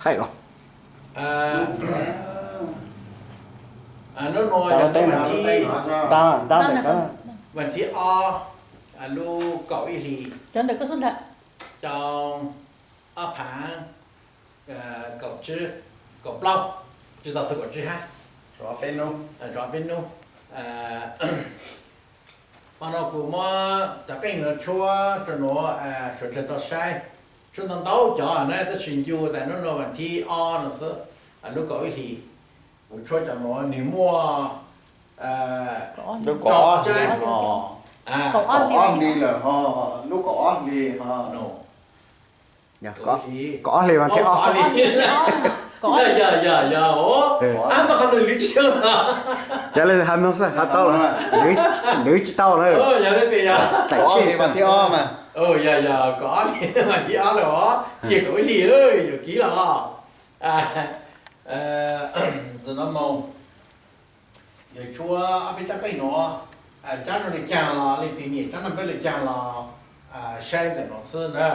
Aij los. Nub nua yog nub vas thib, vas thib ob, lub kaum ib hlis, xyoo ob phav kaum tsib, kaum plaub, tsis tau txog kaum tsib hab, tsib hnub. Hmo no kuv muab cov qeej nuav tshuab rua nuav suav dlawg tau saib. Tshuab ntau ntau cov na, tab sis ncu tas nub nua vas thib ob no xwb, lub kaum ib hlis. Kuv tshuab cov nuav nwg muaj kaum ob hlis lawm ho, lub kaum ob hlis ho. Kaum ob hlis vas thib ob. Yog, yog, yog, yog, ab, qhov no lwv tsis, yog le has no xwb has tau lawm, lwv tsis tau lawm. Yog le tias yog, kaum ob hlis vas thib ob lawm os, tsis yog kaum ib hlis, yuam kev los. Ntxwg no moog, yuav tshuab ob peb rab qeej nuav, tsab no le caag los leej twg nyiam tsab no npawb le caag los saib ntawm no xwb na.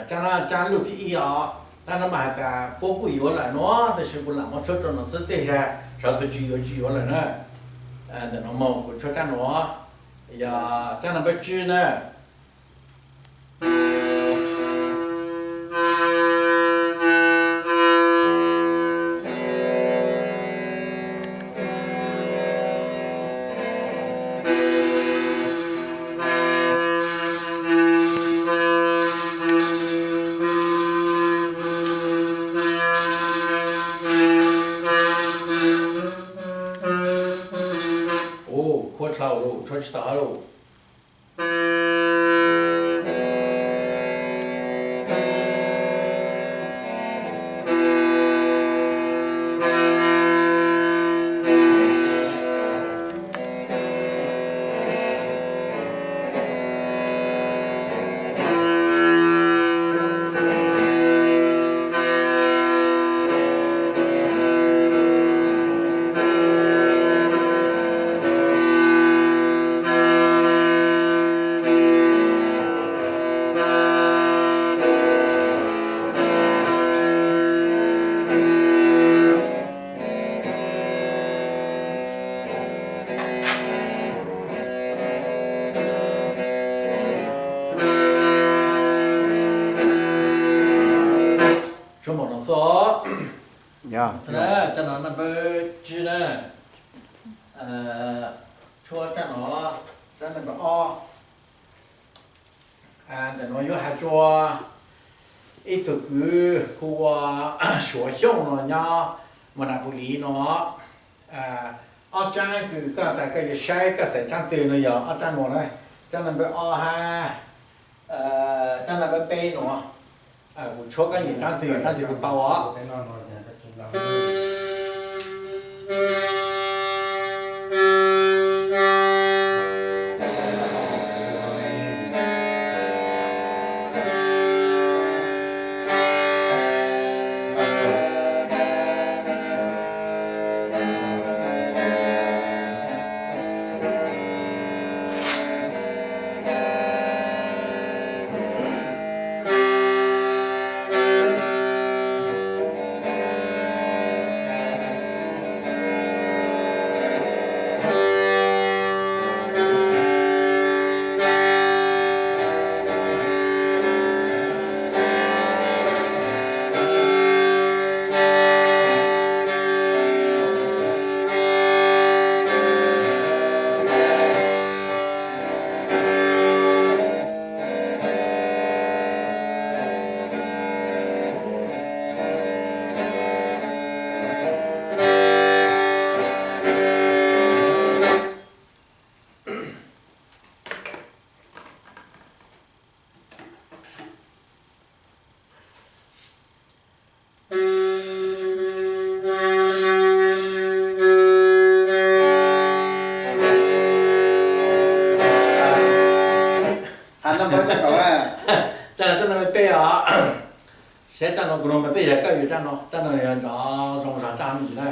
Tsab no tsab lug thib ib os, tab no mas has tas puab kuj yuav lawm nuav, tab sis kuv lam muab tshuab rua no xwb, tej zag sawv daws tsis yuav tsis yuav lawm na. Ntawm no moog kuv tshuab tsab nuav, yog tsab no npawb tsib na. Ua, khuab dlhau lawm, tshuab tsis tau hab lawm. Tshuab npaum no xwb os. Tsab no naj npawb tsib na. Tshuab tsab no, tsab naj npawb ob. Ntawm nuav yuav has rua ib tug kwv hu ua Suav Xyooj no nyob Monapolis no. Ob tsab kws koj tas koj yuav saib koj xaiv tsab twg no yog ob tsab nuav na, tsab naj npawb ob hab tsab naj npawb peb nuav. Kuv tshuab koj nyiam tsab twg tsab twg kuj tau os. Tsab no tsab no peb os. Saib tsab no kuv nug mas tej yog koj yuav tsab no, tsab no yog nrov zoo zog tsab no ntsis na.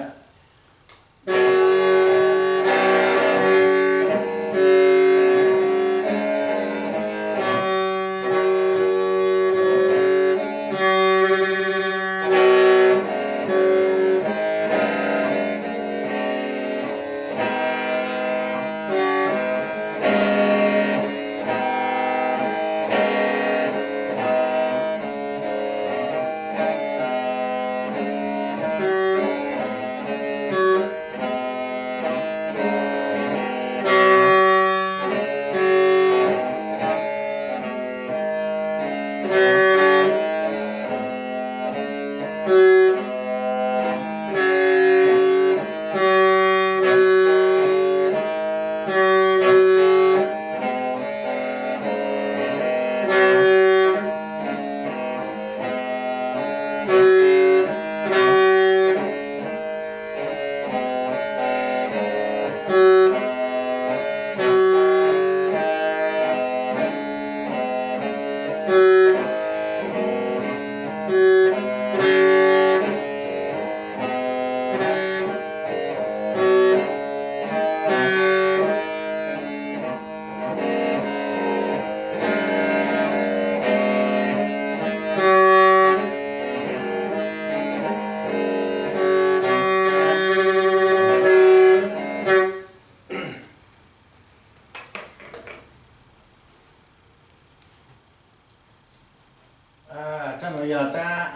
Tsab no yog tsab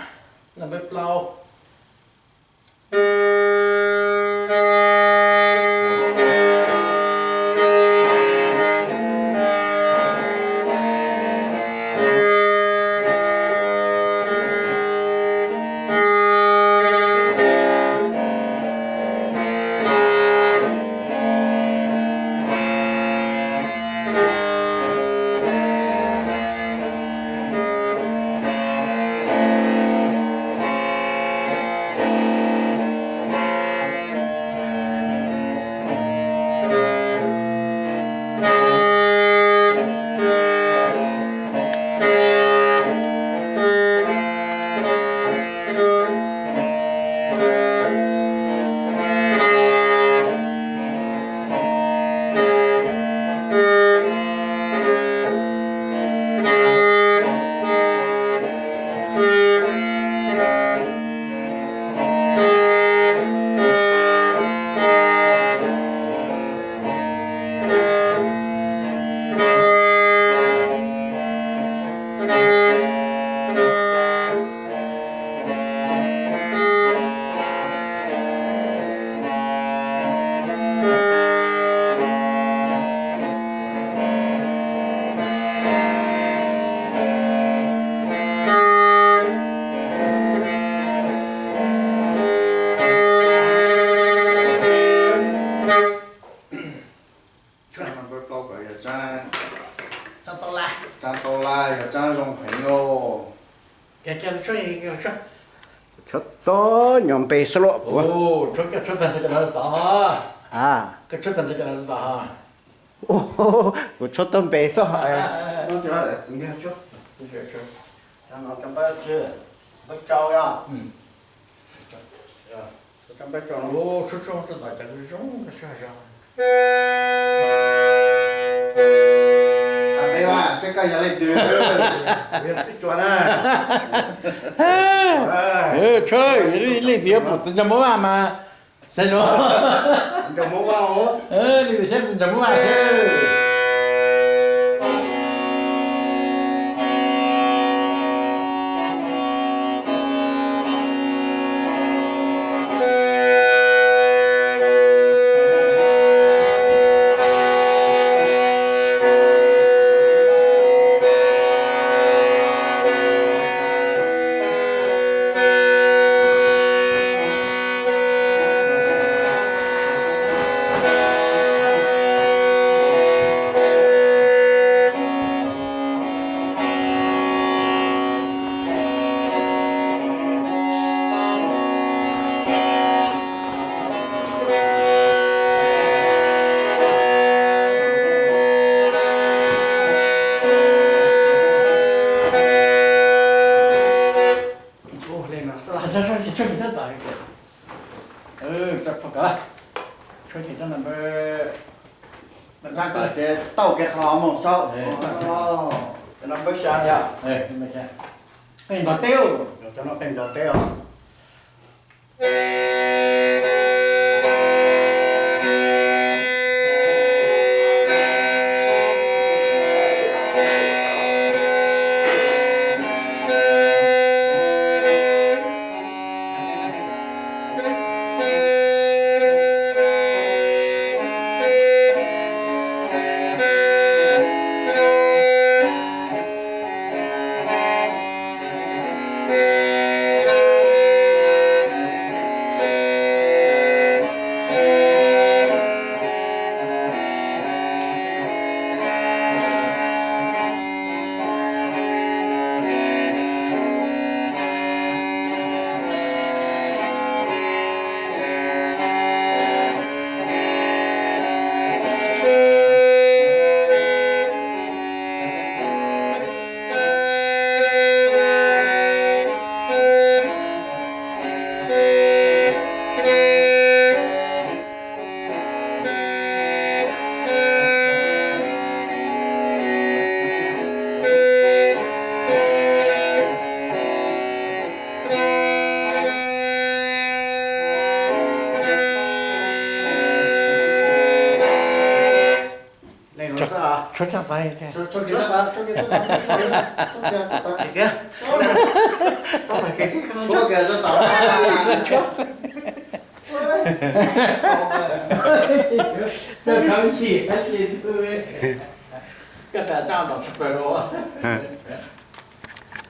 number plaub. Tsab number plaub ko yog tsab, tsab tau laj, yog tsab zoo heev os. Tshuab tag nyo npe xwb lauj. Tshuab tag ntshe koj no tod. Koj tshuab tag ntshe koj no tod. Kuv tshuab tag npe xwb. Tshuab leej twg pum txiv ntsog muab vaj mas, saib zoo. Leej twg saib txiv ntsog muab vaj seb. Tau kev qhov mus saib. Qhov no npawb xya yom. Qeej nplog teb, cov no qeej nplog teb os. Tshuav tsob taw thiab. Koj tas tab tom tsis pawg los.